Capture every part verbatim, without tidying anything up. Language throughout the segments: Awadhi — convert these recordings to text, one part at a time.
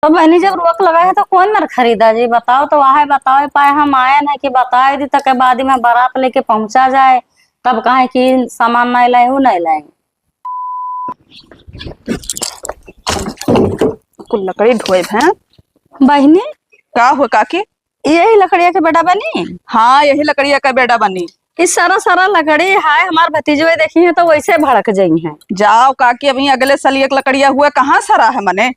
तो बहिनी, जब रोक लगा है तो कौन मर खरीदा जी? बताओ तो, आहे बताओ पाए, हम आए ना कि बताए दी, तक बाद में बारात लेके पहुंचा जाए, तब कहे कि सामान नहीं लाए, वो नहीं लाए। कुल लकड़ी ढोए हैं। बहिनी, का हो काकी? यही लकड़िया के बेड़ा बनी? हाँ, यही लकड़िया का बेड़ा बनी। ई सारा सारा लकड़ी है, हमार भतीजवे देखी है तो वैसे भड़क जाई है। जाओ काकी, अभी अगले साल एक लकड़िया हुआ, कहाँ सारा है मने?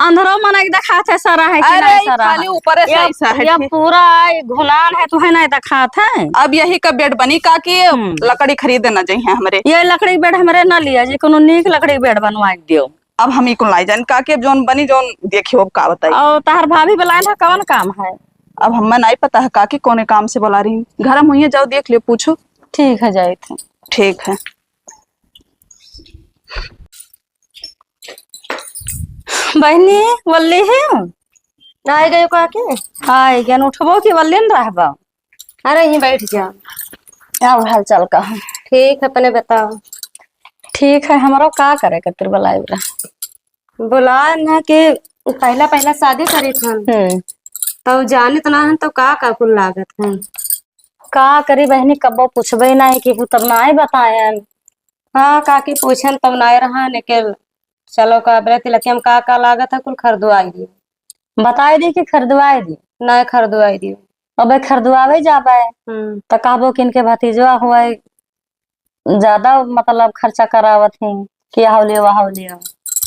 अंधरो मन एक देखात है सारा है कि अरे, नहीं ई सारा खाली है। ऊपरे से या, ऐसा है या कि पूरा ई घुनान है, तुहे नहीं देखात है। अब यही का बेड बनी काकी, हम्म। लकड़ी खरीदे ना जाई है हमरे। ये लकड़ी बेड हमरे ना लिया जी, कोनो नीक लकड़ी बेड बनवा के दियो। अब हम ई कुल नाई जान काकी, अब जौन बनी जौन देखियो, अब का बताई। और तहार भाभी बुलाए ना, कौन काम है? अब हमें नाई पता है काकी, कौने काम से बुला रही। घर में हुई है, जाओ देख लियो, पूछो। ठीक है, जाए थे। ठीक है। बहिनी, वल्ली है? आए गए काकी? आए गए, उठबो कि वल्ली न रहबा? अरे, यहीं बैठ जा। क्या हाल चाल का है? ठीक है, अपने बताओ। ठीक है, हमरो का करे खातिर बुलाए रहा? बुला ना कि पहला पहला शादी करी थन। हम्म। तब जानित ना हन, तो का का कुल लागत है। का करी बहिनी, कब्बो पूछबे ना है कि तब ना आए बतायन। हाँ, काकी पूछन तब ना आए रहा, लेकिन चलो का बरे तिलकिया में का का लागत है, कुल खरीदवाई दी। बताए दी कि खरीदवाए दी? नहीं, खरीदवाई दी। अबे खरीदवावे जाबे, हम्म। त कहबो कि इनके भतीजवा हुआ ज्यादा, मतलब, खर्चा करावत ही कि हाउ लियो, हाउ लियो।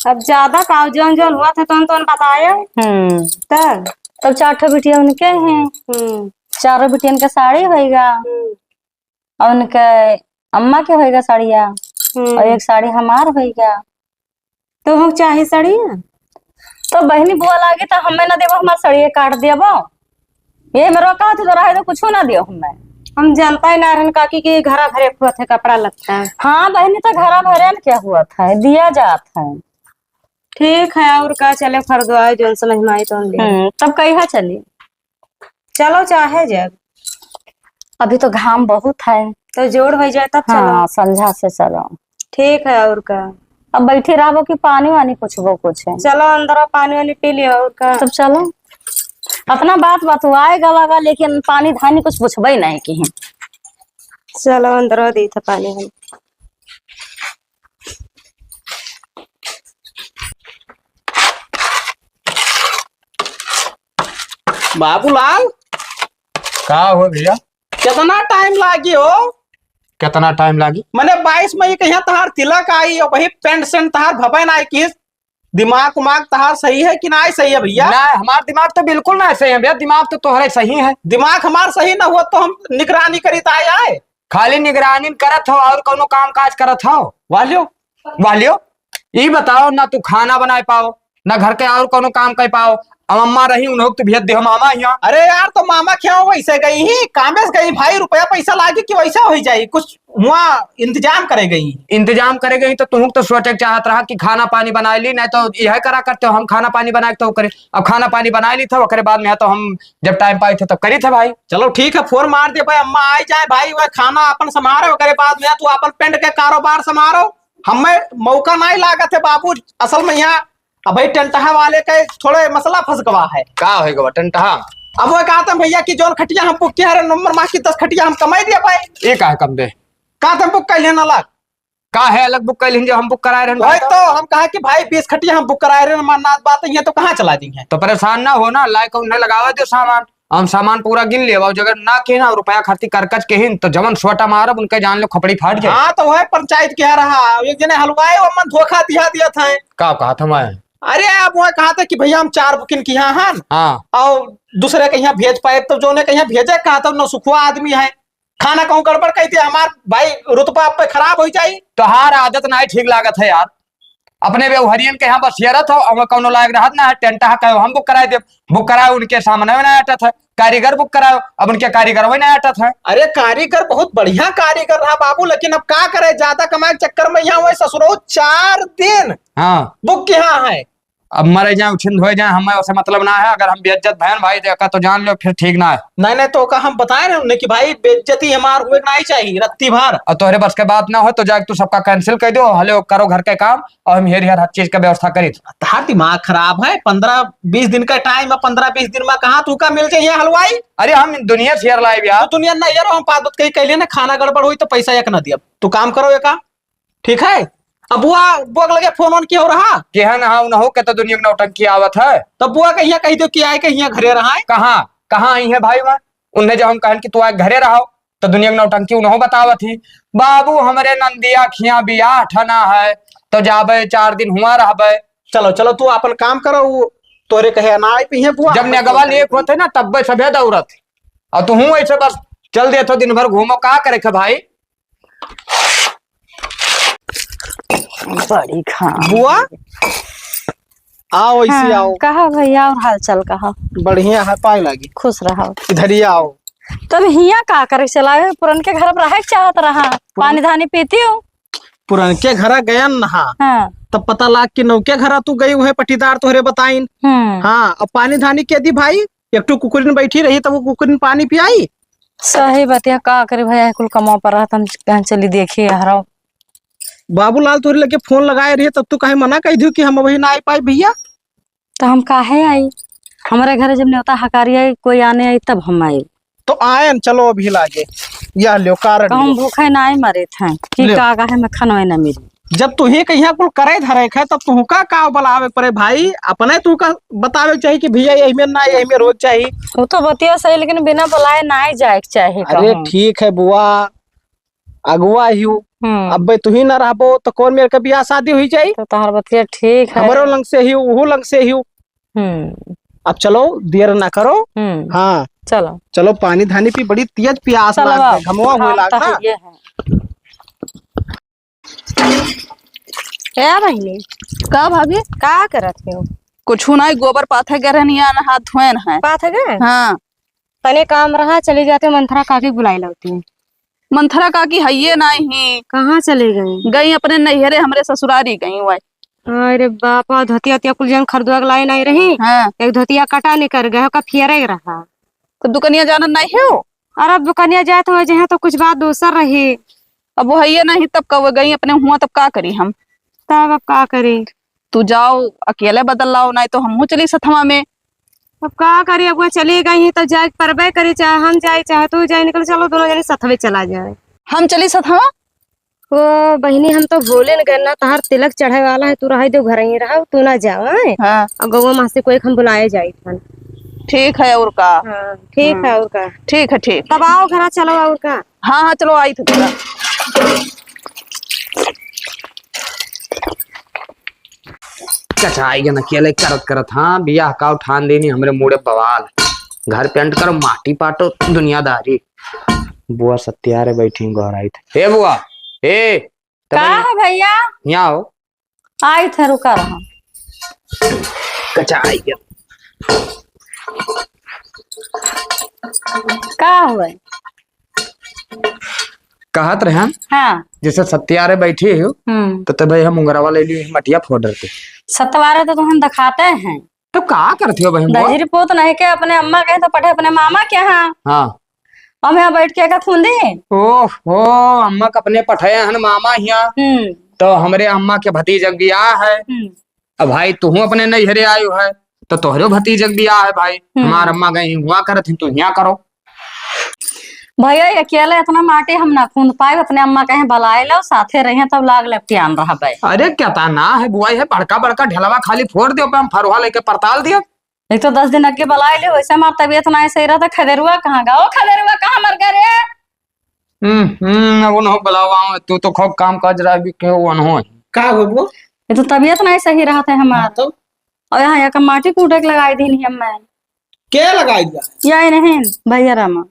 अब ज्यादा का, जौन जौन हुआ था, तौन तौन बताए। हम्म। तब? तब चार ठो बिटिया उनके हैं। हम्म। चारों बिटियन के साड़ी होइगा। हम्म। और उनके अम्मा के होइगा साड़िया। हम्म। और एक साड़ी हमार होइगा। तो हम चाहे साड़िया? तो बहिनी, बुआ लागी तो हमें ना देबो, हमार साड़िया काट देबो। ये मेरे कहा तो रहे तो कुछो ना दियो हमें। हम जानता ही ना रहन काकी कि घरा भरे हुआ थे कपड़ा लत्ता। हाँ बहिनी, तो घरा भरे न क्या हुआ था, दिया जात है। ठीक है, और का, चले खरीदवाए, जौन समझ में आई तो हम ले। हम्म, तब कहिया चली? चलो चाहे जब। अभी तो घाम बहुत है। तो जोड़ हो जाए तब चलो। हाँ, संझा से चलो। ठीक है, और का। अब बैठी रहबो कि पानी वानी पूछबो कुछ है? चलो अंदर पानी वानी पी लियो, और का। तब चलो। अपना बात बतुआए गवा गा, लेकिन पानी धानी कुछ पूछबे नहीं की। चलो अंदर दी था पानी वानी। बाबूलाल। का हो भैया? कितना टाइम लागी हो? कितना टाइम लागी? मने बाईस मई के यहाँ तहार तिलक आई और वही पेंट सेंट तहार भवे ना आई किस? दिमाग उमाग तहार सही है कि ना सही है भैया? ना, हमार दिमाग तो बिल्कुल ना सही है भैया, दिमाग तो तोहरे सही है। दिमाग हमार सही ना हुआ तो हम निगरानी करी त आए आए। खाली निगरानी करत हो और कौनो काम काज करत हो? वाह लियो। वाह लियो, ई बताओ, ना तू खाना बनाए पाओ, ना घर के और कौनो काम कर पाओ। अब अम्मा रही, उन्हों के तू भेज दे, हम मामा हियाँ। अरे यार, तो मामा क्या हो, वैसे गई ही, कामे से गई भाई, रुपया पैसा लागी कि वैसा हो जाई, कुछ हुआ इंतजाम करे गई। इंतजाम करे गई तो तुहूँ तो सोचे के चाहत रहा कि खाना पानी बनाए ली, नहीं तो यह करा करते हो, हम खाना पानी बनाए के तो करे। अब खाना पानी बनाए ली था, ओकरे बाद में तो हम जब टाइम पाई थे तब करी थे भाई। चलो ठीक है, फोन मार दे भाई, अम्मा आई जाए भाई, वह खाना अपन संभारो, ओकरे बाद में तू अपन पेंट के कारोबार संभारो। हमें मौका नहीं लागत है बाबू, असल में यहाँ अब भाई टेंटहा वाले के थोड़े मसला फंस गवा है। का हो गवा टेंटहा? अब वो कहते हैं भैया कि जौन खटिया हम बुक किया है नंबर माँ की दस खटिया हम कमाई दिया भाई। ये का है कम दे? कहते हम बुक कर लेना लाग। का है अलग बुक कर लेन जो हम बुक कराए रहन भाई? तो हम कहा कि भाई बीस खटिया हम बुक कराए रहन, हमार नात बात है, ये तो कहाँ चला दी है? तो परेशान ना हो ना, लाए को उन्हें लगावा दो सामान। हम सामान पूरा गिन लेब, और अगर ना किहिन और रुपया खातिर करकच किहिन, तो जवन सोटा मारब, उनके जान लो खपड़ी फाट जाए। हाँ, तो वह पंचायत के यहाँ रहा, एक जने हलवाए, वो मन धोखा दिया दिया था। का कहा था मैं? अरे, आप वह कहा था कि भैया, हम चार बुकिन किया हन, हाँ। और दूसरे के यहाँ भेज पाए, तो जो ने कहीं भेजे कहा था, नौसुखुआ आदमी है, खाना कहूँ गड़बड़ कही थे, हमार भाई रुतबा आप पे खराब हो जाई। तोहार आदत ना ठीक लागत है यार। अपने व्यवहारियन के यहाँ बसियरत हो, अउर कौनो लायक रहत ना है, टेंट हा कहो हम बुक कराए देब, बुक कराए उनके सामने में ना अटत है, कारीगर बुक कराओ, अब उनके कारीगर वही ना अटत है। अरे कारीगर बहुत बढ़िया कारीगर रहा बाबू, लेकिन अब का करे, ज्यादा कमाए के चक्कर में यहाँ वही ससुरो चार दिन हाँ। बुक यहाँ है। अब मरे जाए, उछिंद होइ जाए, हमें ओसे मतलब ना है। अगर हम बेइज्जत भएन भाई, तो एका तो जान लो, फिर ठीक ना है। नहीं, नहीं, तो ओका हम बताए रहे उन्हें कि भाई, बेइज्जती हमार होए के नाहीं चाहिए रत्ती भर। और तोहरे बस के बात ना हो तो जाके तू सबका cancel कर दो, हले करो घर के काम, और हम हेर हेर हर चीज का व्यवस्था करी। तहार दिमाग खराब है, पन्द्रह बीस दिन का time है, पन्द्रह बीस दिन में कहाँ तू का मिल जाइए हलवाई? अरे हम दुनिया से हेर लाइब यार। तो दुनिया ना यार, हम पादत कहीं कहले ना, खाना गड़बड़ हुई तो पैसा एक ना दियब। तू काम करो एका, ठीक है? अब बुआ, बुआ के लगे फोन वोन किहो रहा? किहे ना, उनहु के तो दुनिया के नौटंकी आवत है। तब बुआ के हियाँ कहि दियो कि आए के हियाँ घरे रहा है। कहाँ, कहाँ आई है भाई वहाँ? उन्हें जब हम कहन कि तू आए घरे रहो, तो दुनिया के नौटंकी उनहु बतावत ही। बाबू, हमरे नंदिया खियाँ बियाह ठना है, तो जाबे चार दिन हुआँ रहबे। चलो, चलो, तू आपन काम करो, वो तोरे कहे ना आई पिहे बुआ। जब नेगवा लेक होते ना, तब्बे सभे दौड़त। और तू हूँ ऐसे बस चल देत हो, दिन भर घूमो, का करे के भाई? बड़ी घाम। बुआ, आओ, इसी हाँ, आओ। कहा भैया, और हाल चाल कहा? बढ़िया है, पाए लागी। खुश रहो। इधर ही आओ। तब हियाँ का करे चलावे? पुरनके घर पर रहे के चाहत रहा, पुरन- पानी धानी पीती हूँ। पुरनके घरा गयन नहा। हाँ। तब पता लाग कि नौके घरा तू गई हुए, पटीदार तोहरे बताइन। हम्म। हाँ, अब पानी धानी के दी भाई, एक ठो कुकुरिन बैठी रही, तब वो कुकुरिन पानी पियाई। सही बतिया, का करी भैया, कुल कमवा पर रहत, हम कहाँ चली देखी हराओ। बाबूलाल तोहरे लगे फोन लगाए रहे, तब तू काहे मना कह दियो कि हम अभी ना आई पाई भैया? तो हम काहे आई? हमरे घरे जब न्योता हकारी आई, कोई आने आई, तब हम आई। तो आयन, चलो अभी लागे। यह ल्यो कारण कहूँ ल्यो। भूखे ना आई मरे थे कि ल्यो। का काहे में खनवे ना मिली। जब तुही कहिया कुल करे धरे खे, तब तुहका का बुलावे पड़े भाई? अपने तुहका बतावे चाहिए कि भैया यही में ना, यही में रोज चाहिए। वो तो बतिया सही, लेकिन बिना बुलाए ना ही जाए के चाहे अरे कहूँ। ठीक है बुआ, अगुआ ही हूँ। हम्म। अब तुही ना रहबो तो कौन मेरे के बियाह शादी हुई जाई? तो तहार बतिया ठीक है। हमरो लंग से ही हूँ, उहू लंग से ही हूँ। हम्म। अब चलो, देर ना करो। हम्म। हाँ। चलो। चलो, पानी धानी पी, बड़ी तेज प्यास चलो लाग आओ। गई, घमवा हुए हाँ, लाग तो ना। ये है। ए बहिनी। का भाभी? का करत हो? कुछु नाहीं, गोबर पाथे गए रहनी, आन हाथ धोएन है। पाथे गए? हाँ। तने काम रहा, चली जाते मंथरा काकी बुलाई लावती। मंथरा काकी हइये नाहीं। कहाँ चली गई? गई अपने नैहरे, हमरे ससुरारी गई हुआ। अरे बाप, धोतिया उतिया कुल जन खरीदवा के लाई नाहीं रही। हाँ। एक धोतिया कटा निकर गए, ओका फियरे रहा। तो दुकनिया जानत नाहीं हो? अरे अब दुकनिया जाए तो हो जहे तो कुछ बात दूसर रही। अब वो हइये नाहीं, तब कब गई अपने हुआ, तब का करी हम? तब अब का करी? तू जाओ, अकेले बदल लाओ, नाहीं तो हमहू चली सथवा में। अब का करी, अब वो चली गई ही तो जाए परबे करी, चाहे हम जाए चाहे तू जाए, निकल चलो दोनों जने सथवे चला जाए। हम चली सथवा? ओ बहिनी, हम तो भूले न गए ना, तहार तिलक चढ़े वाला है, तू रह दो, घर ही रहो, तू ना जाओ, हैं? हाँ। और गौवा मासी को एक हम बुलाए जाई थन। ठीक है, और का? हाँ, ठीक है, हाँ। और का? ठीक है, ठीक। तब आओ घरा चलो, और का? हाँ, हाँ, चलो, आई थे तोरा। कचाई गन अकेले करत करत, हाँ, बियाह का ठान देनी, हमरे मुड़े बवाल। घर पेंट करो, माटी पाटो, दुनियादारी। बुआ सत्यारे बैठी गोहराई थे। ए बुआ, ए, तब का है भैया? यहाँ आओ। आई थे, रुका रहा। कचाई गन। का हुआ? कहत रहे हम, हाँ। जैसे सत्यारे बैठी हो, हम्म। तो तब हम उंगरवा ले ली, मटिया फोड़ रहे थे। सतवारे तो तुम दिखाते हैं। तो का करते हो बहन वो? दहिजरी पूत नहीं के अपने अम्मा कहे तो पढ़े अपने मामा के यहाँ। हाँ। हम यहाँ बैठ के का खूंदी? ओह हो, अम्मा के अपने पठाए हन मामा हिया। हम्म। तो हमरे अम्मा के भतीजक बियाह है। हम्म। अब भाई तुहू अपने नैहरे आयो है, तो तोहरो भतीजक बियाह है भाई। हम्म। हमार अम्मा गई हुआ करत ही, तू हिया करो। भैया, अकेले इतना माटी हम ना खूंद पाए, अपने अम्मा कहे बलाए लो, साथे रहे तब लाग ले प्यान रहबे। अरे क्या ता ना है बुआई है, बड़का बड़का ढेलवा खाली फोड़ दियो, पे हम फरुहा लेके परताल दियो। एक तो दस दिन अगे बलाए ले, वैसे हमार तबीयत ना सही रहता, खदेरुआ कहाँ गा? ओ खदेरुआ कहाँ मर गए रे? हम्म, हम्म, अब उन्हों बुलावा, तू तो खूब काम काज रहा भी के वो अनहो। का हो वो? ये तो तबीयत ना सही रहता है हमार। हाँ तो? और यहाँ, यहाँ का माटी कूटे के लगाई दीन ही हम मैं। के लगाई दिया? या ही नहीं, भैया रामा।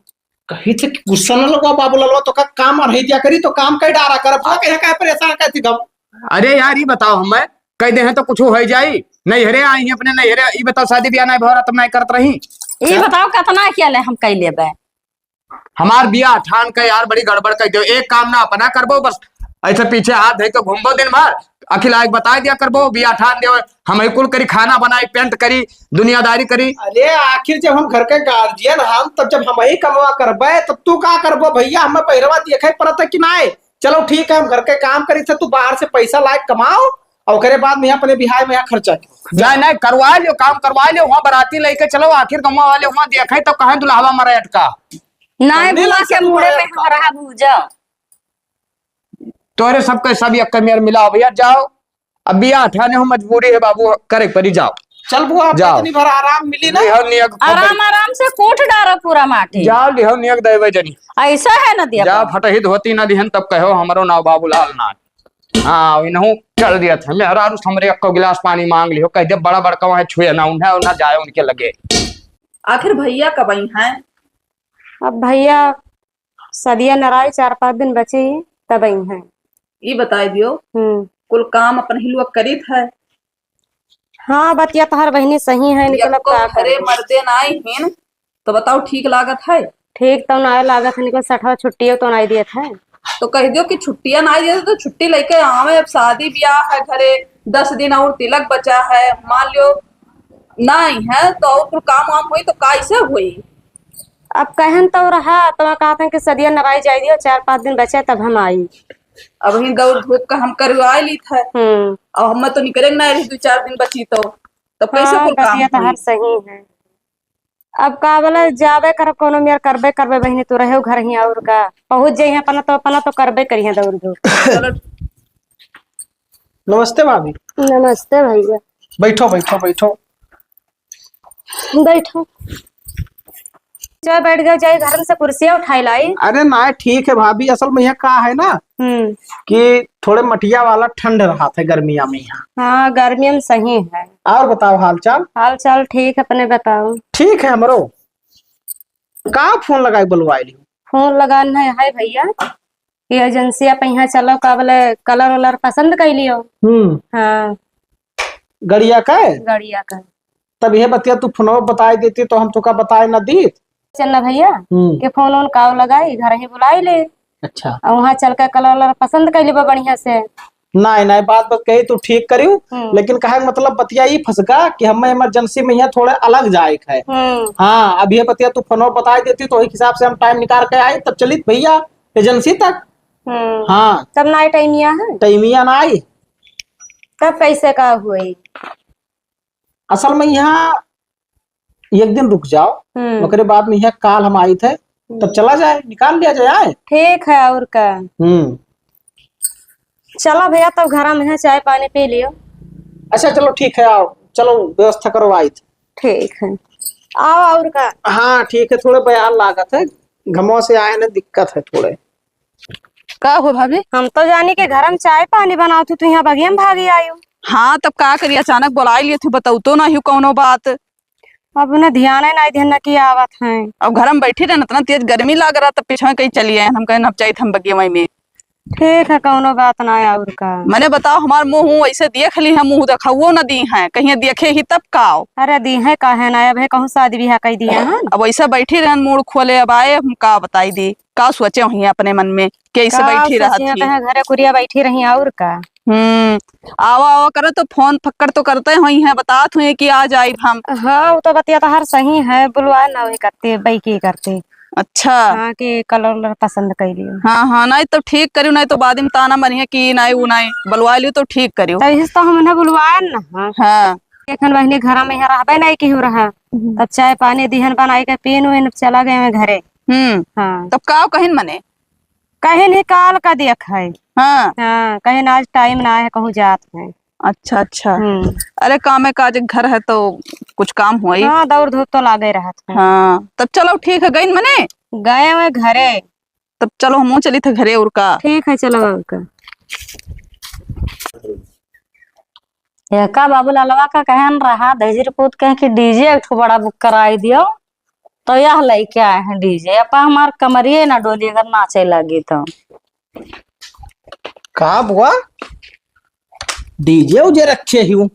कही थे कि गुस्सा न लगा बाबू ललवा, तो का काम रही दिया करी, तो काम कई डारा कर, अब वो कहे का परेशान करती गम। अरे यार, ये बताओ, हमें कह दे हैं तो कुछ हो जाई? नैहरे आई हैं अपने नैहरे, ये बताओ, शादी ब्याह नहीं भरा तब नहीं करत रही? ये क्या? बताओ, कितना क्या ले हम कह लेबे? हमार बियाह ठान के यार बड़ी गड़बड़ कर दो। एक काम ना अपना करबो, बस ऐसे पीछे हाथ धइ के घूमबो दिन भर। अखिला एक बताइ दिया करबो, बिया ठान देवे, हम ही कुल करी, खाना बनाई, पेंट करी, दुनियादारी करी। अरे आखिर जब हम घर के गार्जियन हम, तब जब हम ही कमवा करबे, तब तू का करबो भइया? हमें पहिरवा देखे पड़त है कि नाय? चलो ठीक है, हम घर के काम करी थे, तू बाहर से पैसा लाए कमाओ, और ओकरे बाद में अपने बिहाय में यहाँ खर्चा करो। नहीं, नहीं, करवा लियो, काम करवा लियो, वहाँ बराती लेके चलो, आखिर गमवा वाले वहाँ देखे तो कहें दुल्हवा मरे अटका। नाय हमने बुआ ना के सब मुड़े मरे में अटका। हरा भूजा। तोरे सबके सब एक मेर मिलाओ भइया, जाओ। अब बिया ठाने हो, मजबूरी है बाबू, करे परी, जाओ। चल बुआ, अब जाओ। इतनी भर आराम मिली ना। निहर नियक आराम, आराम से कूट डारो पूरा माटी। जाओ, लिहो नियक देवे जनी। ऐसा है ना दिया जाओ, बाबू। फटही धोती ना दिहन, तब कहो हमरो नाव बाबूलाल ना। हाँ, इनहू चल दिया था। मेहरारू से हमरे एक्को गिलास पानी मांग लिहो, कह दे बड़ा बड़का वहाँ छुए ना, उन्हें ना जाए उनके लगे। आखिर भइया कब आई हैं? अब भइया सदिया नराई चार पाँच दिन बची, तब आई हैं। ई बताई दियो, हम्म। कुल काम अपन ही लोग करीत है? हाँ, बतिया तोहर बहिनी सही है, निकल अब यक्को का घरे करबो। मर्दे नाई हिन, तो बताओ ठीक लागत है? ठीक तो नाय लागत है, निकल सठवा छुट्टियो तो नाय दियत है। तो कह दियो कि छुट्टिया नाय दियत है, तो छुट्टी लेके आवे। अब शादी ब्याह है घरे, दस दिन और तिलक बचा है, मान लियो नाई है तो और कुल काम वाम होई तो कैसे होई? अब कहन तो रहा, तो कहत हैं कि सदिया नराई जाए दियो, चार पाँच दिन बचे तब हम आई। अब ही दौड़ धूप का हम करवा ली था। हम्म। अब हम तो निकले ना रही, दो चार दिन बची तो, तो कैसे हाँ, कुल काम बतिया तो होई? हर सही है। अब का बोले, जाबे करब, कोनो मेर करबे करबे बहिनी, तू रहे घर ही और का। पहुँच जाइए अपना तो, अपना तो करबे करिए दौड़ धूप। चलो। नमस्ते भाभी। नमस्ते भइया। बैठो, बैठो, बैठो। बैठो। चल बैठ गयो, जाई घर में से कुर्सिया उठाई लाई। अरे ना, ठीक है भाभी, असल में यहाँ का है ना हम्म। कि थोड़े मटिया वाला ठंड रहा था गर्मिया में यहाँ। हाँ, गर्मिया में सही है। और बताओ हाल चाल? हाल चाल ठीक, अपने बताओ। ठीक है हमरो। का फोन लगाई बुलवाई लियो? फोन लगाना है, है भइया, ये एजेंसिया पे यहाँ चलो, का बोले कलर वलर पसंद कर लियो। हम्म। हाँ। गड़िया का है? गड़िया का। तब ये बतिया तू फोनवा बताई देती तो हम तुका बताए ना दीत। चल ना भइया, हम्म। के फोन वोन काव लगाई, घर ही बुलाई ले। अच्छा। और वहाँ चल के कलर वलर पसंद कर लेबो बढ़िया से। नाय, नाय, बात बस कही तू ठीक करियो, हम्म। लेकिन कहे के मतलब बतिया ई फंसगा कि हमें इमरजेंसी में यहाँ थोड़े अलग जाए के है। हम्म। हाँ, अब ये बतिया तू फोनवा बताई देती तो वही हिसाब से हम टाइम निकाल के आए, तब चलित भइया एजेंसी तक। हम्म। हाँ। तब नाय टाइमिया है? टाइमिया नाय। तब कैसे का हुई? असल में यहाँ एक दिन रुक जाओ, हम्म। ओकरे बाद में यहाँ काल हम आइत है, तब हम्म। चला जाए, निकाल लिया जाए, आए। ठीक है, और का। हम्म। चलो भइया, तब घर में है, चाय पानी पी लियो। अच्छा, चलो ठीक है, आओ, चलो व्यवस्था करो, आइत। ठीक है, आओ, और का। हाँ, ठीक है, थोड़े बयार लागत है, घमवा से आए ना, दिक्कत है थोड़े। का हो भाभी? हम तो जानी कि घर में चाय पानी बनावत हूँ, तू यहाँ बगिया में भागी आयु। हाँ, तब का करी, अचानक बोलाई लिए थी, बताऊ तो नहीं कौनो बात। अब उन्हें ध्यान ही नहीं देना कि आवत हैं। अब घर में बैठी रहना, इतना तेज गर्मी लाग रहा, तब पीछे कहीं चली आए, हम कहे अब जाइत हम बगिया में। ठीक है, कौनो बात ना, और का। मने बताओ, हमार मुँह ऐसे देख ली है, मुँह देखाओ न दी है, कहीं देखे ही तब का आओ। अरे दी है, काहे ना, अब है कहूँ शादी ब्याह कह दिया है। अब ऐसे बैठी रहन, मूड़ खोले, अब आए, हम का बताई दी। का सोचे होइहैं अपने मन में कि ऐसे का बैठी रहत सोचिहैं, ही। कहाँ घरे कुरिया बैठी रही और का। हम्म, आवा आवा करे तो फोन फक्कड़ तो करते होइहैं, बतात होइहैं कि आ जाइब हम। हाँ, वो तो बतिया तो हर सही है, बुलवाए ना वही करते, बई के करते। अच्छा। हाँ, कि कलर उलर पसंद कर लियो। हाँ, हाँ, नहीं तो ठीक करियो, नहीं तो बाद में ताना मरिहैं कि नहीं, वो नहीं, बुलवा लियो तो ठीक करियो। तो इस तो हम उन्हें बुलवाए ना। हाँ। हाँ। एखन बहिनी घरा में यहाँ रहबे नहीं केहू रहा। हम्म। तब चाय पानी दिहन बनाई के पीन उन चला गए मैं घरे। हम्म। हाँ। तब का कहिन मने? कहिन ही काल का देख है। हाँ। हाँ, कहिन आज टाइम ना है, कहूँ जात है। अच्छा, अच्छा। हम्म। अरे कामे काज घर है तो कुछ काम होई। हाँ, दौड़ धूप तो लागे रहत है। हाँ, तब चलो ठीक है, गइन मने? गए हुए घरे। तब चलो हमहूँ चली थे घरे और का। ठीक है, चलो और का। एका बाबू लालवा का कहन रहा, दहिजरी पूत कहे कि डीजे एक ठो बड़ा बुक कराई दियो, तो यह लेके आए हैं डीजे। अब हमार कमरिए ना डोली अगर नाचे लगी तो। का बुआ, डीजे उजे रखे ही हूँ?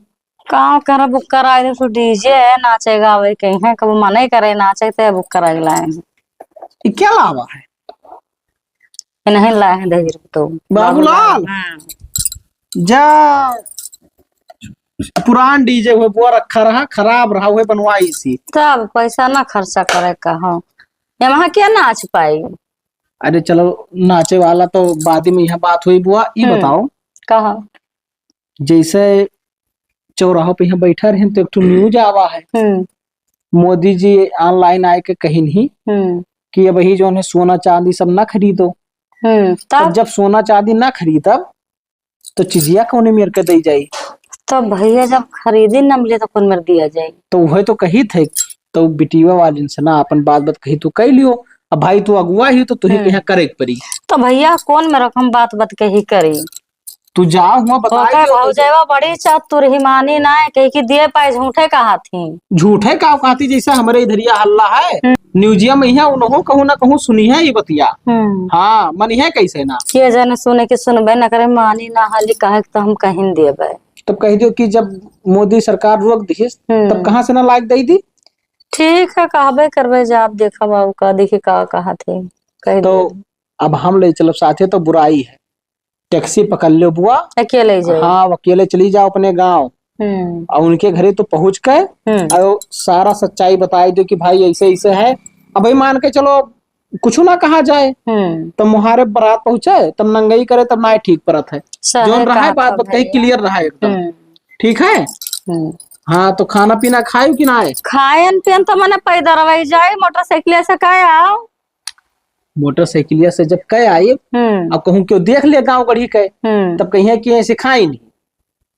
का करा बुक कराई दे, तो डीजे है, नाचे गावे के हैं, कब मने करे नाचे ते बुक कराई लाए हैं। ये क्या लावा है? नहीं लाए हैं दहेज तो। बाबूलाल। हाँ। जा, पुरान डीजे हुए बुआ रखा रहा, खराब रहा, हुए बनवाई सी। तब पैसा ना खर्चा करे का हो, यहाँ क्या नाच पाई? अरे चलो, नाचे वाला तो बाद में यहाँ बात हुई बुआ। ई हम्म। बताओ, कहा? जैसे चौराहों पे यहाँ बैठा रहे तो एक ठो न्यूज आवा है, हम्म। मोदी जी ऑनलाइन आए के कही नहीं हम्म। कि अब ही जो है सोना चांदी सब ना खरीदो। हम्म, तब तब? जब सोना चांदी ना खरीदब तो चिजिया कौने मेर के दई जाई? तो भैया जब खरीदी ना मिले तो कौन मेर दिया जाई? तो वह तो कही थे, तो बिटिया वालिन से ना अपन बात बात कही तू कह लियो। अब भाई तू अगुआ ही तो तुही हम्म। कहीं करे के पड़ी। तो भैया कौन मेर हम बात बात कही करी? तू जा हुआ बताई ओकर दो तो। भौजैवा बड़ी चातुर ही, मानी ना है, कही कि दिए पाए झूठे कहा थी। झूठे का कहती, जैसे हमरे इधरिया हल्ला है, हम्म। न्यूजिया में यहाँ उनहो कहूँ ना कहूँ सुनी है ये बतिया। हम्म। हाँ, मनी है कैसे ना। के जने सुने कि सुनबे ना करे, मानी ना हाली, कहे तो हम कहीं देबे। तब कह दियो कि जब मोदी सरकार रोक दिहिस, हम्म। तब कहाँ से ना लायक दे दी? ठीक है, कहबे करबे, जा आप देखा बाबू का, देखी का कहा थे, कह तो दियो। अब हम ले चलब साथे तो बुराई है। टैक्सी पकड़ लो बुआ। अकेले जाई? हाँ, अकेले चली जाओ अपने गाँव। हम्म। और उनके घरे तो पहुँच के हम्म। और सारा सच्चाई बताई दो कि भाई ऐसे ऐसे है। अब भाई मान के चलो कुछ ना कहा जाए, हम्म। तो मुहारे बारात पहुँचे, तब नंगई करे, तब ना ठीक परत है। सही जोन रहा है, बात बात कही भैया। क्लियर रहा एकदम। हम्म। ठीक है? हम्म। हाँ, तो खाना पीना खाए कि ना आए? खाएन पियन तो मने पैदल रही जाए, मोटरसाइकिल से काहे आओ? मोटरसाइकिलिया से जब कह आई, हम्म। अब कहूँ क्यों देख ले गाँव गढ़ी के, हम्म। तब कहिए कि ऐसे खाई नहीं।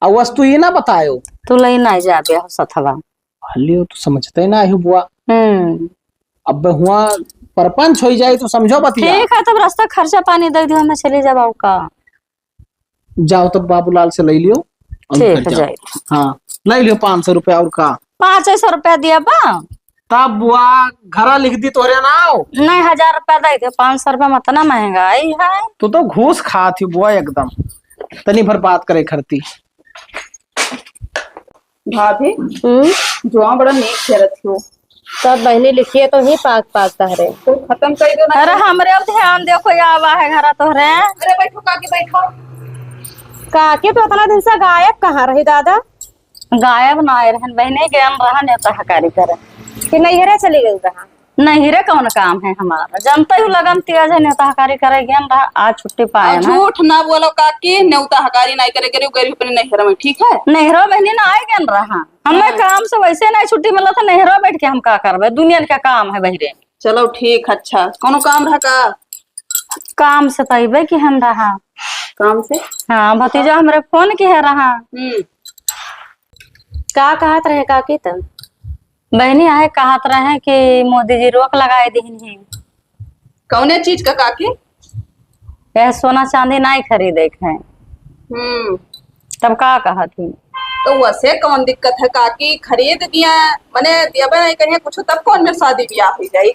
अब वस्तु ये ना बतायो। तू लई ना जाबे हो सथवा। हलियो, तू समझते ना हो बुआ। हम्म। अब हुआ परपंच होई जाए तो समझो बतिया। ठीक है, तब रास्ता खर्चा पानी दे दियो, मैं चली जाब का। जाओ तब बाबूलाल से ले लियो। और ठीक घर है, जाओ। जाए। हाँ, ले लियो पाँच सौ रुपया और का। पाँच सौ रुपया दिया बा। तब बुआ घरा लिख दी तोहरे नाव। नहीं, हजार रुपया दे दे, पाँच सौ रुपया में इतना महंगाई है। तू तो घूस खात ही बुआ एकदम। तनी भर बात करे खरती। भाभी, हम्म? जुआ बड़ा नीक खेलत हो। तब बहिनी लिखिए तो ही पाक पाक तहरे। तो खत्म कर दो ना। अरे हमरे अब ध्यान दे, कोई आवा है घरा तोहरे। अरे बैठो काकी, बैठो। काकी तो इतना दिन से गायब कहाँ रही दादा? गायब ना आए रहन बहिनी, गयन रहा नेवता हकारी करे। कि नैहरे चली गई रहा? नैहरे कौन काम है हमारा, जनते हूँ लगन तेज है, नेवता हकारी करे गयन रहा, आज छुट्टी पाए और ना। झूठ ना बोलो काकी, नेवता हकारी नहीं करे, करे गरीब अपने नैहर में, ठीक है? नैहरो बहिनी ना आए गयन रहा, हमें हाँ। काम से वैसे नहीं छुट्टी मिला था, नैहरो बैठ के हम का करबे, दुनिया का काम है बहिरे। चलो ठीक, अच्छा, कौनो काम रहा का? काम से तो अइबे कि हम रहा। काम से? हाँ, भतीजा हमरे फोन किहे रहा। हम्म। का कहत रहे काकी तब? बहिनी आहे कहत रहे कि मोदी जी रोक लगाए दिहिन ही। कौने चीज का काकी? यह सोना चांदी नहीं खरीदे के है। हम्म। तब का कहत ही? तो वैसे कौन दिक्कत है काकी, खरीद दिया, मने दियाबे नहीं करिए कुछ, तब कौन मेर शादी ब्याह हो जाई?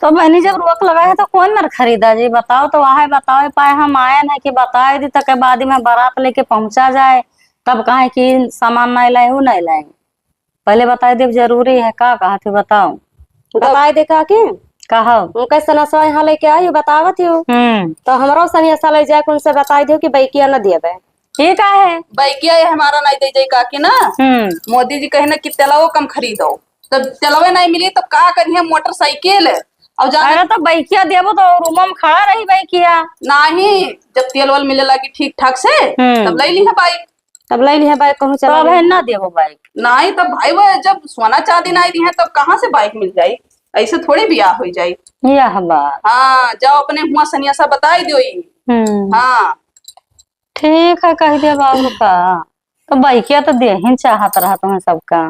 तो बहनी जब रोक लगा है तो कौन मेर खरीदा जी, बताओ तो, आहे बताओ पाए, हम आए ना कि बताए दी तक बाद में बारात लेके पहुंचा जाए, तब कहे कि सामान नहीं लाए, वो नहीं लाए। पहले बताई देब जरूरी है, का कहत ही बताओ। बताई दे काकी। कहो। उनका सनेसा यहाँ लेके आई, बतावत ही। हम्म। तो हमरो सनेसा ले जाए, उनसे बताई दियो कि बैकिया न दियबे। ये का है? बैकिया ये हमारा नहीं दे जाई काकी ना। हम्म। मोदी जी कहे ना कि तेलवो कम खरीदो, तब तेलवे नहीं मिली तब का करिए मोटरसाइकिल। और जा अरे तो बैकिया देबो तो रूम में खड़ा रही बैकिया। नहीं, जब तेल वेल मिले लगी ठीक ठाक से, हम्म। तब ले ली है बाइक। तब ले लिहे बाइक कहूँ चला तब गई। है ना देबो बाइक। नहीं, तब भाई वो जब सोना चांदी नहीं दी है, तब कहाँ से बाइक मिल जाई? ऐसे थोड़ी ब्याह हो जाई। यह बात। हाँ, जाओ अपने हुआ सनियासा बताई दियो ई। हम्म। हाँ। ठीक है, कह दे बाबू का। तो बाइकिया तो दे ही चाहत रहा तुम्हें सबका।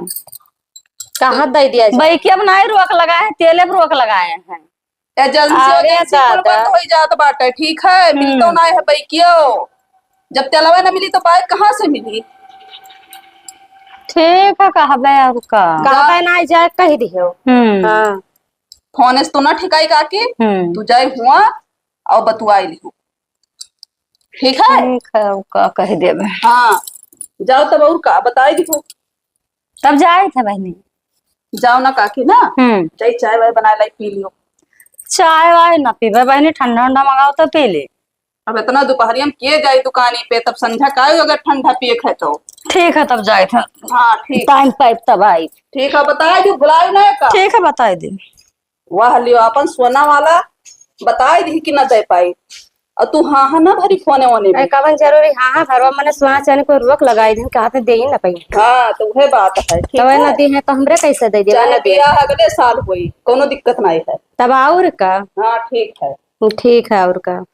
कहाँ दे दिया जाए? बाइकिया में नहीं रोक लगाए हैं, तेले पर रोक लगाए हैं। एजेंसी, अरे एजेंसी कुल दादा। बंद होई जात बाटे, ठीक है, मिलतो हम्म। ना है बाइकियो। जब तेलवे ना मिली तो बाइक कहाँ से मिली? ठीक है, कहबे और का। कहबे ना जाए, कह दियो। हम्म। हाँ। फोन से तो ना ठिकाई काकी, हम्म। तू जाए हुआ और बतुआई लिहो। ठीक है? ठीक है, और का कह देबे। हाँ, जाओ तब और का बताई दिहो। तब जाए थे बहनी। जाओ ना काकी ना, हम्म। चाय, चाय वाय बना लाई, पी लियो। चाय वाय ना पीबे बहनी, ठंडा उंडा मंगाओ तो पी ले। अब इतना दोपहरिया में के जाई दुकानी पे, तब संझा का आयु अगर ठंडा पिए खाए तो। ठीक है, तब जाए थे। हाँ, ठीक। टाइम पाइब तब आई। ठीक है, बताए दी, भुलाई ना का। ठीक है, बताए दी। वाह लियो, अपन सोना वाला बताए दी कि ना दे पाई, और तू हाँ हाँ ना भरी फोने वोने अरे में। कवन जरूरी हाँ हाँ भरवा, मने सोना चांदी को रोक लगाई दिन, कहा थे दे ही ना पाई। हाँ, तो वह बात है, ठीक तब है। ना दी है तो हमरे कैसे दे दे, चाहे मने दे। बियाह अगले साल होई, कोनो दिक्कत नहीं है। तब और का? हाँ, ठीक है। ठीक है, और का?